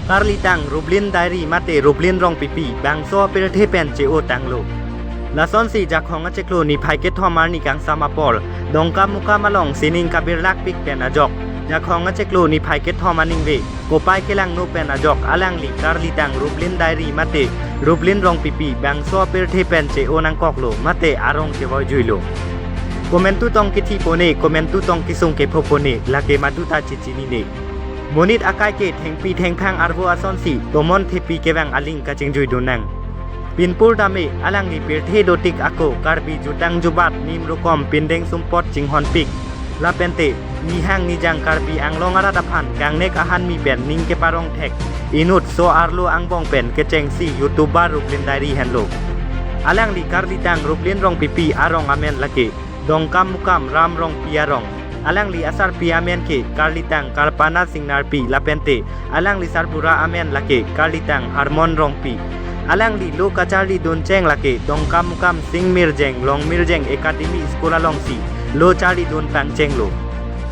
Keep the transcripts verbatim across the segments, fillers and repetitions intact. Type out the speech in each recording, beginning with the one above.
Karlitang Rublin Diary mate Rublin Rongpipi bangso apirthe pen che-o tanglo. Lasonsi Jakhong achiklo niphai kethom arni kangsam apor, Dongkamukam along sining kabirlakpik pen ajok, Jakhong achiklo niphai kethom aningve Kopai Kelangno pen ajok alangli Karlitang Rublin Diary mate Rublin Rongpipi bangso apirthe pen che-o nangkoklo mate arong chevoijuilo. Komantu tong kethipone, komantu tong kesung kephopone, lake maduta chechinine. Monit akai ke thengpi thengphang arvo asonsi tomon thepi kevang aling kachingjuidun nang. Pinpur dame alangli pirthe dotik ako Karbi jutang jubat nim rukom pindeng sumpot chinghonpik, lapente nihang nijang Karbi Anglong arat aphan kangnek ahanmi pen ning keparong thek inut so-arlo angbong pen kechengsi YouTuber Rublin Diary henlo. Alangli Karlitang Rublin Rongpipi arong amen lake Dongkamukam Ram Rongpi arong. Alangli asarpi amen ke Karlitang Karpana Singnarpi lapente alangli sarbura amen lake Karlitang Harmon Rongpi. Alangli lo kacharlidun cheng lake Dongkamukam Sing Mirjeng Long Mirjeng Academy School alongsi lo charlidun pangchenglo.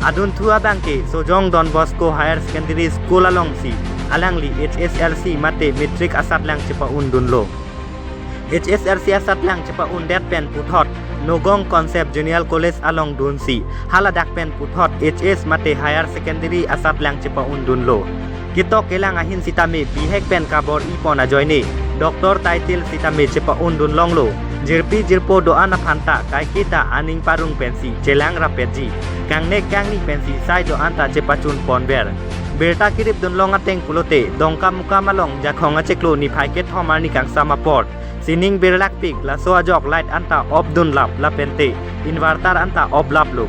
Adunthu abang ke Sojong Don Bosco Higher Secondary School alongsi alangli H S L C mate matric asatlang chepa-undunlo. H S L C asatlang chepa-undet pen puthot Nogong Concept Junior College along dunsi haladak pen puthot H S mate Higher Secondary asatlang chepa-undunlo. Ketok kelang ahin sitame bihek pen kabor-ipon ajoine doctor title sitame chepa-undun longlo. Jirpi jirpo do-an aphanta kaiketa aning parong pensi chelang rapetji. Kangnek kangni pensi sai do-anta chepachunponver. Birta kiripdun long ateng pulote Dongkamukam along Jakhong achiklo niphai kethom arni kangsam apor sining birlakpik, laso ajok light anta off dunlap lapente inverter anta off laplo.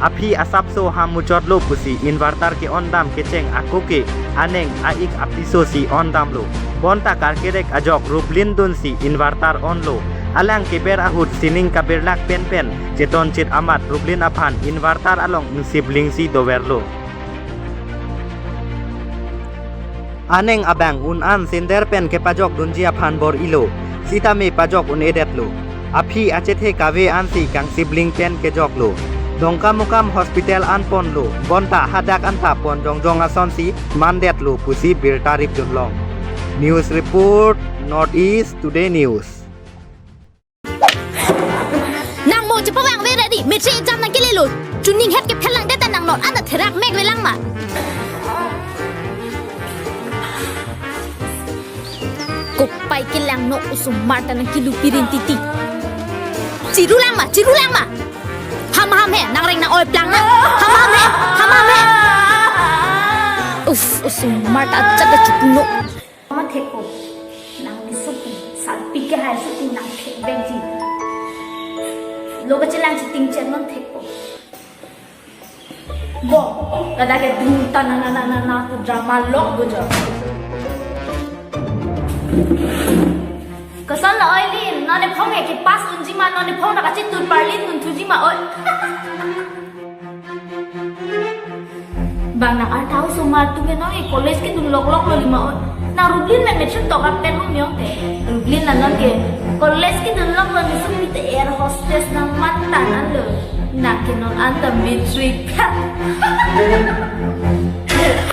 Aphi asapso ham muchotlo pusi inverter ke-ondam kecheng ako ke aneng a-ik apiso si ondamlo. Bonta karkerek ajok Rublin dunsi inverter onlo. Alang keber ahut sining kabirlak penpen chetonchit amat Rublin aphan inverter along ingsiblingsi doverlo. Aneng abang un-an sender pen kepajok dunji aphan bor-ilo, sitame pajok un-edetlo. Aphi achethe kave ansi kangsibling pen kejoklo. Dongkamukam hospital anponlo, bonta hadak anta pon jongjong asonsi mandetlo pusi birta ripdun long. News report, North East Today News. Nang mo chepavang vere di, matric exam nangkelelo. Chuning het kephelang deta nang non, anta therak mek velang ma. Kopai Kelangno osomar ta nangkilu pirin titi. Chirulang ma, chirulang ma. Ham ham he, nang reng nang-oi plang na. Ham ham he, ham ham he. Uff, osomar ta ajat da chupuno. Mama thekpo. Nang ni supi, salpi ke hai supi nang thek bengji. Lo kachelang chiting chen non thekpo. Bo, kada ke dum ta na na na na na tu drama lok bo jo. Koson lo oi Lin, non ephong ke pass unji ma, non ephong na kachitun parlin un thuji ma oi. Bang nang arta osomar atum ke non ke college kedun loklok lo lima oi. Nang Rublin men matric tokra pen hum yong te. Rublin nang non ke college kedun loklo ni supi te air hostess nang matan an lo. Nang ke non anta matric.